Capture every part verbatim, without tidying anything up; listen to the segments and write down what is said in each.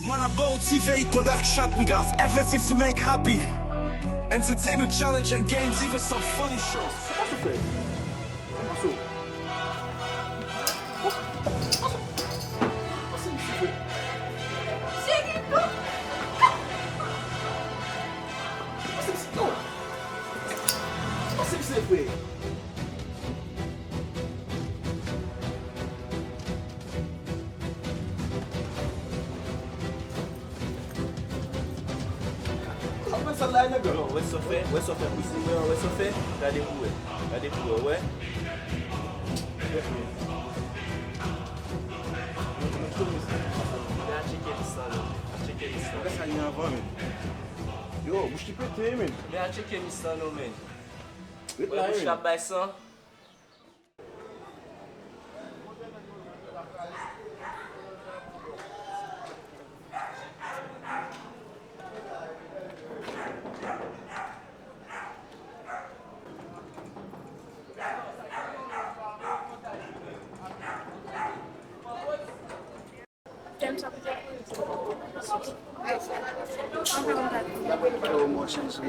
Man, I bold T V, Kodak shot, we got F F X to make happy. Entertainment challenge and games, even some funny shows. Sa k ap fèt? Sa k ap fèt? Yo, wè sa w fè, wè sa w fè, wè sa w fè, gade pou wè, gade pou wè, wè. Men a tcheke lis lan non, a tcheke lis lan. Yo, bouch li pete, men. Men a tcheke lis lan non, men. Wè bouch la ap bay san. Tèm sa pou tèm. Yo, mwen chanje.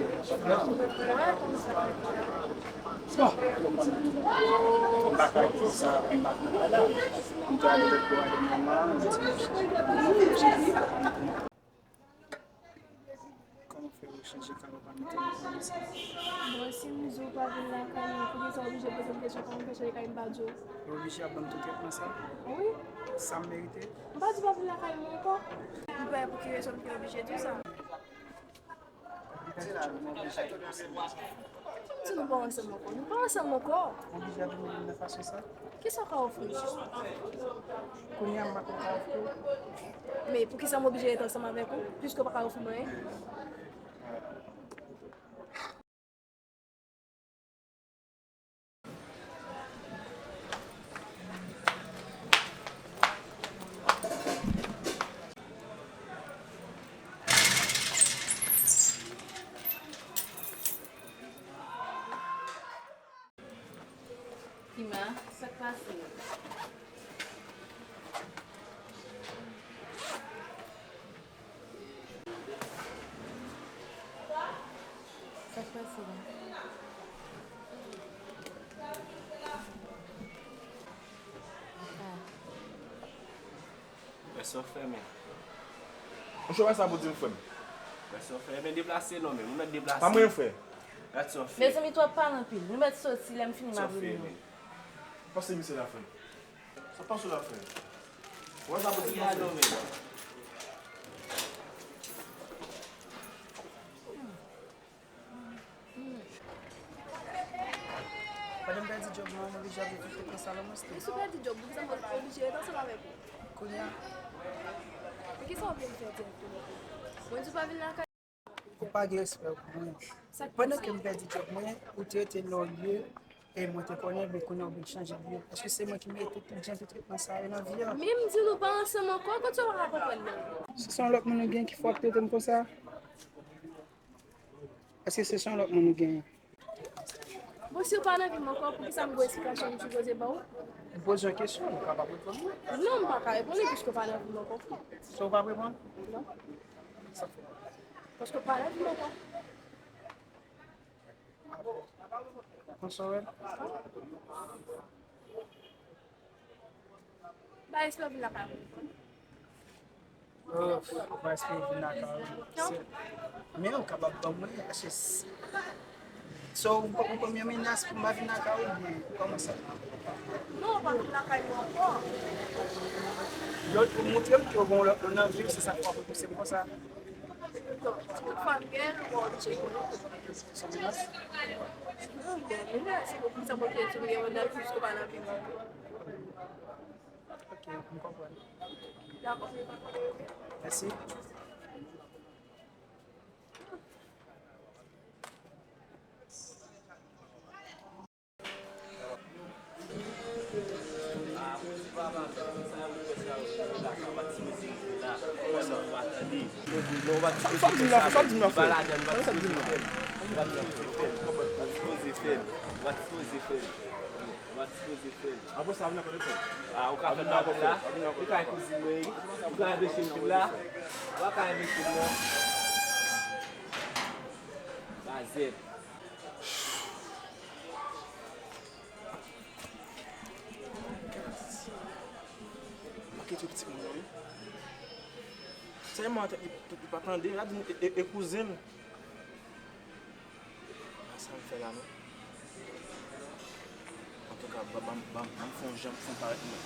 Bon, m pa ka di sa, m pa ka di sa. M te ale lòt bò a dènye mwa, m di, kòman w fè yo chanje kay ou pa mete nan kòmantè? Bon, si m di w pa vin lakay mwen, poukisa w oblije poze m kesyon kòman m fè chanje kay m pa di w? Yo oblije ap ban m tout tretman sa? Wi. Sa m merite? M pa di w pa vin lakay mwen ankò. M pa wè pou ki rezon m te oblije di w sa. Di la, nou oblije tou ansanm. Di nou pa ansanm ankò. Nou pa ansanm ankò. Oblije ap vin nan fason sa. Kisa w ka ofri m? Kounye a m pa konn ka ofri w. Men poukisa m oblije ret ansanm avèk ou, piske w pa ka ofri m anyen? Kima, sa k pase? Sa k pase la? Ah. Wè sa w fè, men. Monchè, wè sa pou di m, frè m. Wè sa w fè, men deplase non, men. Moun nan deplase. Pa mwen, frè. Gad sa w fè. Mezanmi, twòp pale anpil. Nou mèt soti, lè m fini, m ap rele nou. Pase misye la, frè m. Sa pase la, frè m. Wè sa pou di m, frè m. Pandan m pèdi djòb mwen, m oblije ap viv tout tan sa la, mwen. E si w pèdi djòb, poukisa m oblije ret ansanm avèk ou? Kounye a. Men kisa w vle m fè dirèkteman? Mwen di w pa vin lakay. Ou pa gen respè pou mwen. Pandan ke m pèdi djòb mwen, ou te rete nan yon lye, e mwen te konnen, men kounye a ou vin chanje lye. Èske se mwen ki merite tout jan de tretman sa yo nan vi a? Men m di nou pa ansanm ankò, kote w pa ka konprann nan? Si se yon lòt moun ou gen ki fè w ap trete m konsa? Èske se yon lòt moun ou genyen? Bon, si w pa nan vi m ankò, poukisa m gen esplikasyon m sipoze ba w? M poze yon kesyon, ou kapab reponn mwen? Non, m pa ka reponn li, piske w pa nan vi m ankò. Sa w pa reponn? Non. Sa fè? Paske w pa nan vi m ankò. Konsa w wè l? Ba espè w vin lakay mwen. Oh, ou pa espere vin lakay ou. Non. Se, men ou kapab ban mwen, èske s-, so, ou, ou ban m yon menas pou m pa vin lakay ou, oubyen kòman sa? Non, ou pa vin lakay mwen ankò. Lòt ou montre m ke ou gen yon lòt moun nan vi w, se sa k fè w ap repouse m konsa. Non, tout fwa m gen l, ou pa oblije konnen. Se yon menas? Non, bon, menas, se pou sa mwen te di w, yon menas, piske w pa nan vi mwen. Ok, m konprann. Dakò. Mèsi. Sa w di m la, sa w di m la, frè? Sa w di m la? Ou pa sipoze fè l. Ou pa sipoze fè l. W ap sipoze fè l. Apre sa, vin nan kote fè. Ah, ou ka fè l nan kote la. Ou ka kouzin mwen, ou ka envesti m la. Ou pa ka envesti m non. Bazèt. Manke tchwe pitit moun nan, wi. Sèlman tèt li, li pa tande, l ap di nou e, e, e kouzen l. Sa m fè la menm? Antouka, ban, ban, ban, ban m fè yon jan pou m parèt mwen.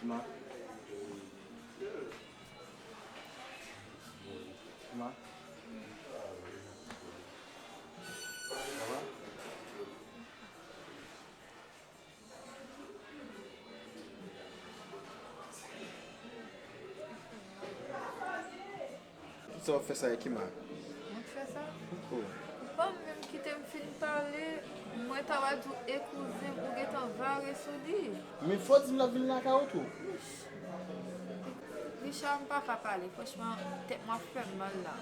Kima? Kima? Sa va? Poukisa w ap fè sa, Ekima? Mwen k fè sa? Poko. Ou pa menm kite m fin pale, mwen ta pral di w e kouzen m, ou gentan vare sou li. Men fò w di m l ap vin lakay ou tou. Richard, m pa ka pale, franchman, tèt mwen ap fè m mal la.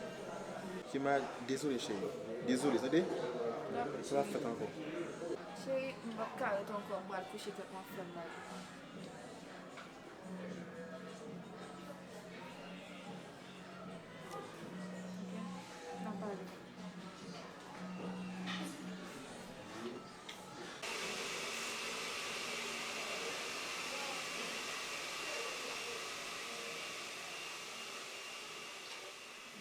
Ekima, dezole, cheri. Dezole, tande? Dakò, cheri. Sa p ap fèt ankò. Cheri, m p ap ka ret ankò, m pral kouche, tèt mwen ap fè m mal.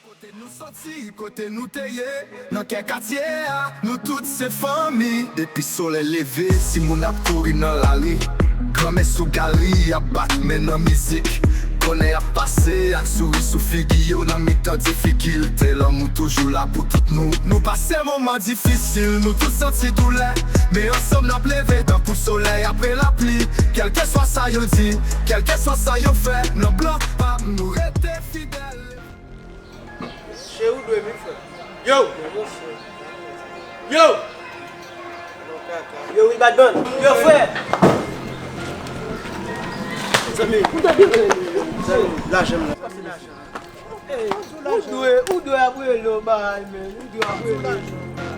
Kote nou soti, kote nou te ye, nan kè katye a, nou tout se fanmi. Depi solèy leve, timoun ap kouri nan lari, granmè sou galri ap bat men nan mizik. Bonè ap pase ak souri sou figi yo nan mitan difikilte. Lanmou toujou la pou tout nou. Nou pase moman difisil, nou tout santi doulè, men ansanm n ap leve tankou solèy apre lapli. Kèlkeswa sa yo di, kèlkeswa sa yo fè, nan blan pa m nou rete fidèl. Cheri, ou dwe vin, frè. Yo! Yo! Yo, wi, bad man. Yo, frè! Zanmi. Zanmi, lajan m la. Ou dwe, ou dwe ap rele yon bagay, men. Ou dwe ap rele.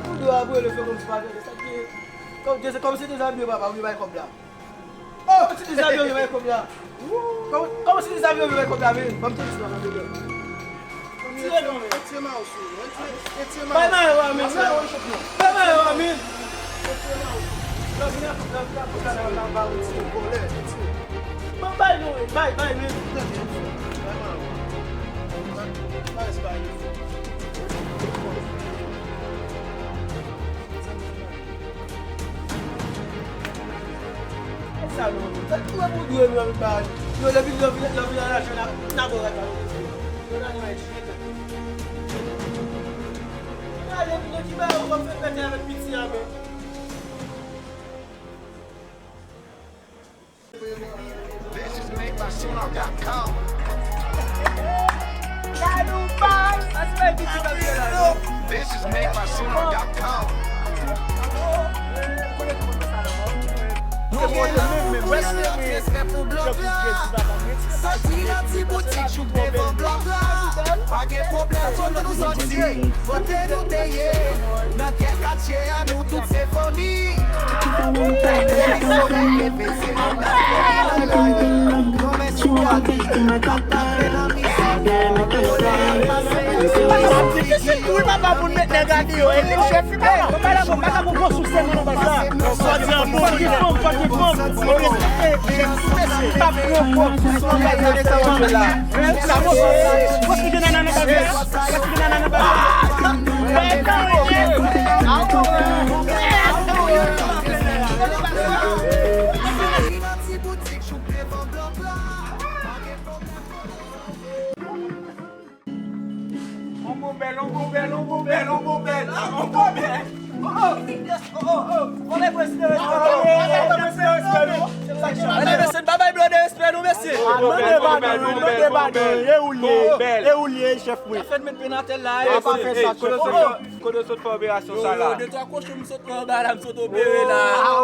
Ou dwe ap rele, fè kòmsi pa gen sa ki, kòm, kòmsi dezabiye papa, ou bay kòb la. Oh! Kòmsi dezabiye, bay kòb la. Kòm, kòmsi dezabiye, bay kòb la, men. Ban m tcheke sa, ban m tcheke. Tire non, men. Retire mayo sou ou. Retire, retire mayo. Bay mayo a, men. Bay mayo a, men. Retire mayo sou ou. Lè w vin ap, lè w vin ap, lè w vin ap, lè w vin ap, lè w vin ap, lè w vin ap. Bon, bay non, men. Bay, bay, men. Bay mayo. Bay, bay. E sa non, sa tou e pou dwe nou anvi bay. Yo, lè vin, lè vin, lè vin nan lajan, n a, n a bò rèt la. Yo, n a nan etidye. N a lè vin, yo ki bay, yo fè pètè avèk piti a, men. This is made by Sonar dot com. This is made by Sonar dot com. Soti nan ti boutik jouk devan blòk la. Pa gen pwoblèm, kote nou soti, kote nou te ye. Nan kè katye a, nou tout se fanmi. Depi solèy leve, se nou k ap fè l. Granmèsi pou lavi, k ap tape nan mizik. Difisil pou papa pou n met nèg a deyò, e li chèf li papa. Fò m pa ka pran gwo sou sèlman nan baz la. Fò gen fanm, fò gen fanm, fò gen fanm. Fò gen fanm. Fò gen fanm. Fò gen nana nan baz la. Fò gen nana nan baz la. On gobèl, on gobèl, on gobèl, on gobèl, on gobèl. Oh, oh, oh, oh, oh. Mwen mèt mèsi de respè nou. Mwen mèt mèsi de respè nou. Mèt mèsi de respè nou, mesye. Ah, mande padon, mande padon. E ou l ye, e ou l ye, chèf mwen. Fè mèt pen atè la. Kote w sot fè operasyon sa la? Yo, de twa kochon m sot pran anba la, m sot opere la.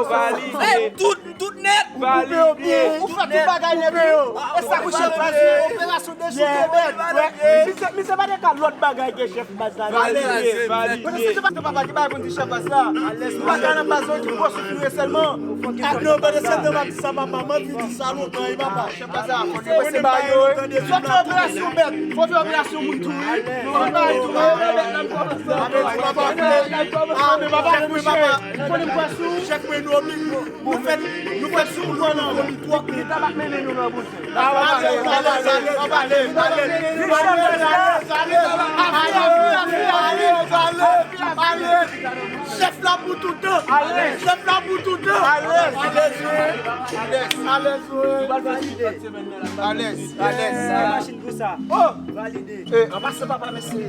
Valide. Tout, tout nèt. Valide. Ou fè tout bagay nèt, wi. E sa pou chèf la, se operasyon dechoute nèt. Misye, misye pa gen ka lòt bagay ke chèf baz la. Valide, valide. Kote se papa ki bay konn di chèf baz la. Nou pa ka nan baz yo ki pran soufri sèlman. Ah, non, pa de sa, non, pa di sa, papa. Mwen di sa lontan, wi, papa. Chèf baz la, fò nou pase ba yo, wi. Fò fè operasyon bèt. Fò fè operasyon moun tou, wi. Fò fè operasyon moun tou, wi. Ah, men papa, papa, papa. Fò nou pase. Chèf mwen, nou oblige. Nou fè, nou fè sou mwen nan. Li tabak mennen nou nan bout. Ah, alèz, alèz, alèz, alèz, alèz. Chèf la pou toutan. Alèz. Chèf la pou toutan. Alèz. Alèz, wi. Alèz, wi. Alèz, alèz. Machin pou sa. Oh! Valide. Eh, an pase papa, mesye.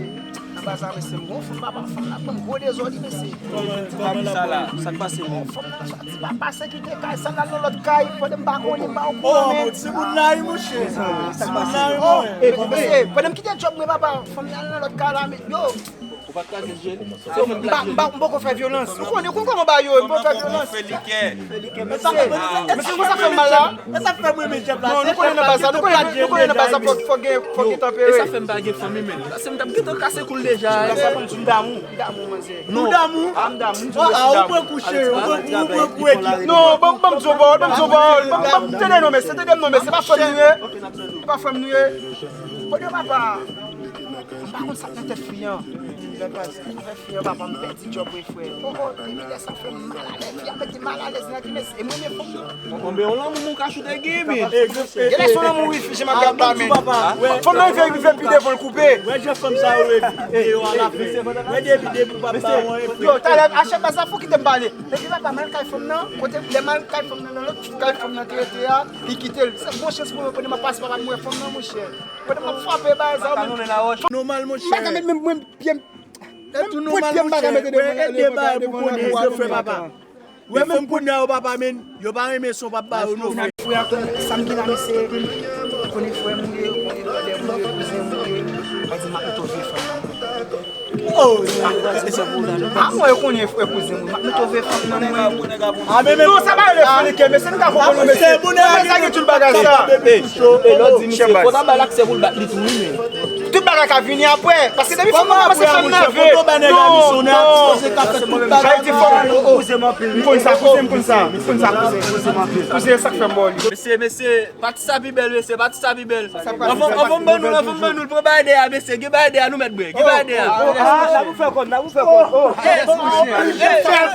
Nan baz la, mesye, m gon fanm, papa, fanm la ban m gwo dezòd, mesye. Kòman, kòman l ap sa la? Sa k pase menm? Fanm nan soti papa, se kite kay sa, l al nan lòt kay, pandan m pa konnen, m pa okouran, men. Oh, timoun la, wi, monchè. Timoun la, wi, mwen. Eh, mesye, pandan m kite djòb mwen, papa, fanm nan al nan lòt kay la, men, yo. Ou pa t ka jis jwenn? M pa, m pa, m poko fè vyolans. Ou konnen, ou konn kòman bagay yo ye, m poko fè vyolans. Mesye, mesye, konn sa fè m mal la? E sa fè mwen men djab la. Non, nou konnen nan baz la, nou konnen, nou konnen nan baz la, fò, fò gen, fò gen tanpere. E sa fè m pa gen fanmi menm. Paske m t ap gentan kase kou l deja. Ou damou? M damou, manzè. Ou damou? Ah, m damou. Ah, ou pran kou cheri, ou pran kou, ou pran kou ekip. Non, ban m, ban m di w pawòl, ban m di w pawòl. Ban m, ban m, tande non, mesye, tande m non, mesye, se pa fanm nou ye. Se pa fanm nou ye. Kote papa? M pa konn sa k nan tèt fi an. Avè fi an, papa, m pèdi djòb wi, frè. Oh, oh, depi lè sa fè m malalèz, fi a mete malalèz nan ki, mesye, e mwen menm fanm nan. Bon, ben, yon lanmou moun ka choute gen, men. Genlè se yon lanmou wi, fi, jan m ap gade la, men. Fanm nan rive, rive pi devan l koupe. Wè jan fanm sa yo revide yo alafen. Wè depi, depi papa yo an. Yo, talè, a chèf baz la, fò kite m pale. Depi papa m al kay fanm nan, kote lè m al kay fanm nan, nan lòt kay fanm nan te rete a, li kite l. Se bon chans pou mwen, pandan m ap pase, papa m wè fanm nan, monchè. Pandan m ap frape bagay sa yo, men. Nòmal, monchè. M pa ka met menm mwen pye m. Menm pwent pye m pa ka mete devan, devan, devan, devan, devan. Wè menm kounye a yo papa, men, yo pa renmen son papa yo non, frè. Frè a konnen sa m gen la, mesye. Konnen frè m ye, konnen brother m ye, kouzen m ye. Mwen di m ap mete vye fanm nan. Oh, ah, mwen yo konnen frè kouzen m, m ap mete vye fanm nan mwen. Ah, men, men non, sa pa rele fè li kè, mesye, nou ka konprann, mesye. Mesye, sa gen tout bagay sa. Lòt di misye, fò ta ba l aksè pou l bat li tou, wi, men. Tout bagay ka vini apre. Paske depi fanm nan kòmanse fè m nève. Non, non. Sa vle di fò. M konn sa, kouzen, m konn sa. M konn sa, kouzen. Kouzen, sa k fè m ba w li. Mesye, mesye, pati sa pi bèl, mesye, pati sa pi bèl. Anvan, anvan m ban nou l, anvan m ban nou l, pran bagay dèyè a, mesye, gen bagay dèyè a, nou mèt bwè. Gen bagay dèyè a. Ah, la pou fè kòb, la pou fè kòb. Oh. Fè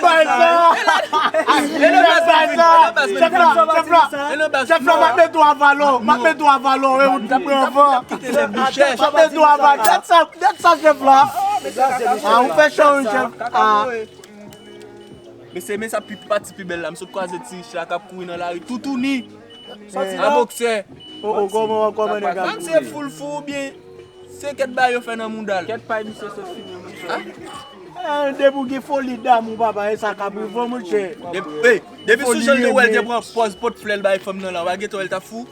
bagay sa. E nan baz la, e nan baz la. Chèf la, chèf la. E nan baz la. Chèf la, m ap mete w a valò, m ap mete w a valò, e ou t pran anvan. Kite lè bouchè. M ap mete w a valò. Dat sa, dat sa, chèf la. Ah, ou fè cho, wi, chèf. Ah. Mesye, men sa pi pati pi bèl la. M sot kwaze ti rich la k ap kouri nan lari toutouni. A boksè. Oh, oh, kòman, kòman nèg ap boule? Sa se foul fou oubyen se kèt bagay yo fè nan mouda l? Kèt pay misye sot fini, monchè. Ah, depi w gen foli damou, papa, e sa k ap rive w, monchè. Depi, hey, depi sou jan l te wè l te pran pòz pot flè l bay fanm nan la, w pa gentan wè l t ap fou?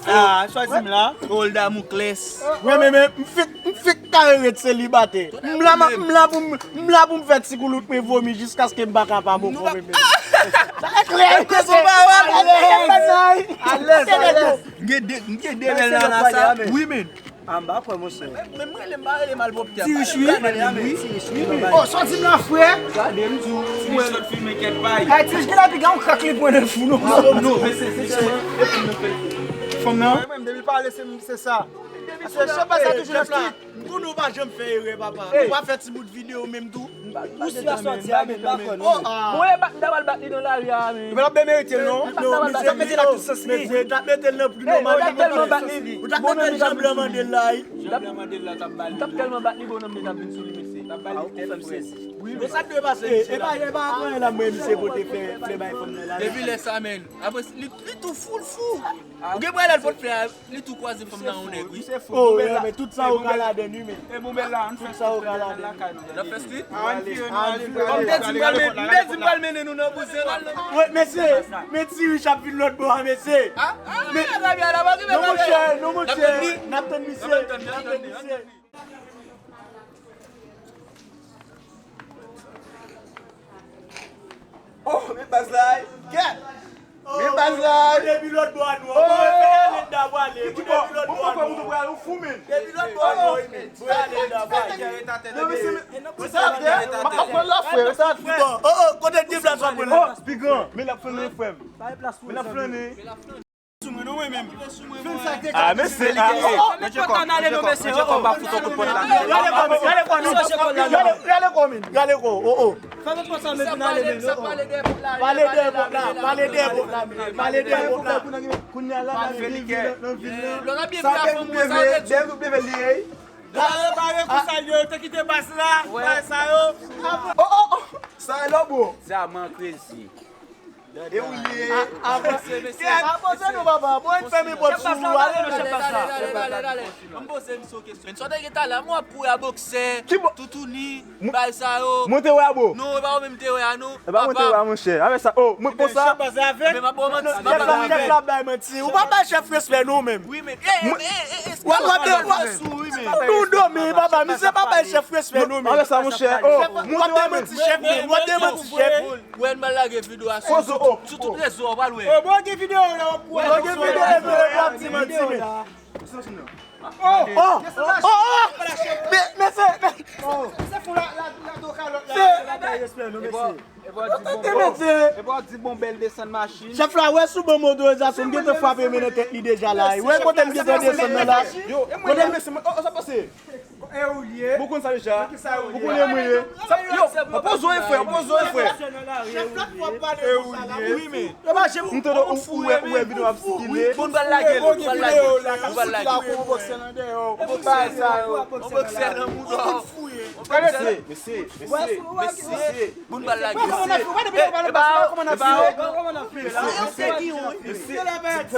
Ah, chwazi m la. Oh, l damou klès. Wè, men, men, m fèk, m fèk kare ret selibatè. M la, m la pou m, m la pou m fè ti koulout mwen vomi jiskaske m pa kapab ankò, men. Sa e klè. Alèz, alèz, alèz. M gen de, m gen de rèl nan la sa. Wi, men. Ah, m pa kwè, monchè. Men, men m rele, m pa rele malpwòpte a. Ti rich, wi. Ti rich, wi. Oh, sa w di m la, frè? Gade, m di w. Ti rich sot filme kèt pay. Ay, ti rich, genlè piga yon krak li pran nan fou, non. Non, men se, se, se, e pou nou fè. Fanm nan? Mwen menm, depi l pale, se, se sa. Paske chèf baz la toujou nan street. M konnen w pa janm fè erè, papa. Ou pa fè ti bout videyo menm tou. Ou si a sòti a, men, m pa kwè, non. Oh, ah. Mwen, m ta pral bat li nan lari a, men. Ou pa t ap byen merite l, non. Non, mezanmi, oh, mezanmi, ou t ap mete l nan pli nòmal. Ou t ap tèlman bat li, ou t ap mete l jan blan mande l la, wi. Jan blan mande l la, t ap ba li. Ou t ap tèlman bat li, bonòm li t ap vin sou li, mesye. T ap ba li tèt frè. Wi, men sa k dwe pase, e, e pa, e pa avan la, mwen, misye pote fè, fè bay fanm nan la. Depi lè sa, men. Apre, li, li tou fou, l fou. Ou gen pral al pot fè a, li tou kwaze fanm nan yon nèg, wi. Oh, yeah, men tout sa ou ka ladann, wi, men. E bon, bèl la, ann fè tout sa ou ka ladann. N ap fè street? Ann vire, nou ale, nou ale. M te di m pral men-, m te di m pral mennen nou nan bouzen, al nan. Wi, mesye, men ti Rich ap vin lòt bò a, mesye. Ah, ah, non, monchè, non, monchè, n ap tann misye, n ap tann misye. Oh, men baz la, gèt! Men baz la! Depi lòt bò a nou. Oh, fè ale n ta pwale. Depi lòt bò a nou. Ou fou, men. Depi lòt bò a nou, wi, men. Fè ale n ta pwale. Non, men se, men, men sa ap fè, m ap pran lòt frè, men sa ap fè. Bon, oh, oh, kote l gen plas w ap pran? Oh, pi gran, men l ap flannen, frè m. Men l ap flannen. Ah, mesye, ah, oh, oh. Gade kò, gade kò, gade kò, gade kò, oh, oh. Fè lòt fwa sa, men vin ale, men, oh, oh. Pale de epòk la, pale de epòk la, pale de epòk la. Kounye a la, nan vil, nan vil la. Sa te W W, W W li ye. Gade, bare konsa yo, yo te kite baz la, bay sa yo. Oh, oh, oh. Sa e lò, bro. Zaman crazy. E ou ye. Avanse, mesye. Avanse nou, papa. Bon, fèmen pòt sou ou. Ale, ale, ale, ale, ale. Ann poze misye yon kesyon. Men sa w te gen talè a, mwen ap kouri a boksè, toutouni, bay sa yo. Mwen te wè a, bro. Non, e pa ou menm te wè a, non. E pa mwen te wè a, monchè. Avè sa, oh, mwen konsa. Men m ap ba w manti, m ap ba w manti. Chèf la bay manti. Ou pa bay chèf respè, non, menm. Wi, men. W ap, w ap, w ap, nou domi, papa. Misye pa bay chèf respè, non, menm. Avè sa, monchè. Oh, mwen te wè a, men. Chèf, w ap demanti chèf, men. W ap demanti chèf. Wè, n pral lage videyo a sou, sou, sou tout rezo a, w pral wè. Bon, gen videyo la, w ap wè. Gen videyo, w ap di manti, men. Oh, oh, oh, oh. Men, men se, men. Se fou la, la, la, do kalòt la. Se pa bay respè, non, mesye. Epa w di bon, epa w di bon bèl desann machin. Chèf la, wè sou bon motorizasyon, m gentan frape men nan tèt li deja la. Wè kote m gentan desann nan la. Yo, kote m, oh, sa pase. E ou l ye? Bon, konn sa deja. Ou konnen mwen ye. Yo, anpoze w, frè, anpoze w, frè. Chèf la, fò pale konsa la. Wi, men. M tande ou, ou wè, ou wè videyo ap sikile. Bon, n pral lage l, n pral lage l, n pral lage l. Yon boksè nan mouda w. Mesye, mesye, mesye, mesye. Moun pa lage. Kòman n ap fè? Wè depi lè w pa nan baz la, kòman n ap fè? Mesye, mesye, mesye.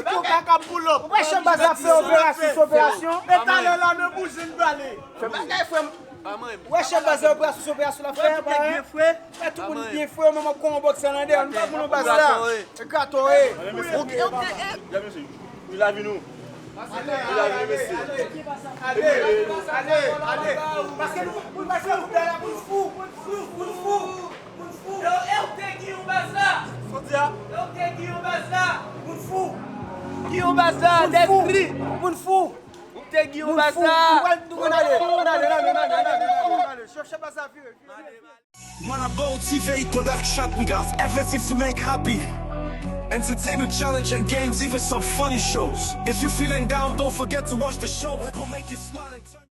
Ou pa chèf baz la fè operasyon sou operasyon. E talè la, men bouzen pale. Fè bagay, frè m. Wè chèf baz la operasyon sou operasyon l ap fè, pa wè? Fè tout moun byen, frè. Ou menm w ap kon yon bòksè nan dèyè w, nou pa moun nan baz la. E gato, e. Li lavi nou. Li lavi nou, mesye. Ale, ale, ale. Paske nou, nou pa fè moun la, moun fou, moun fou, moun fou, moun fou. Yo, e ou te gen yon baz la. Sa w di a? E ou te gen yon baz la. Moun fou. Gen yon baz la, dèskri. Moun fou. Ou te gen yon baz la. Moun fou. Nou pral, nou pral ale, nou pral ale, nou pral ale, nou pral ale, nou pral ale. Chèf, chèf baz la vire, vire. Mana Bow T V Production, we got everything to make happy. Entertainment, challenge and games, even some funny shows. If you feeling down, don't forget to watch the show. We'll make you smile and turn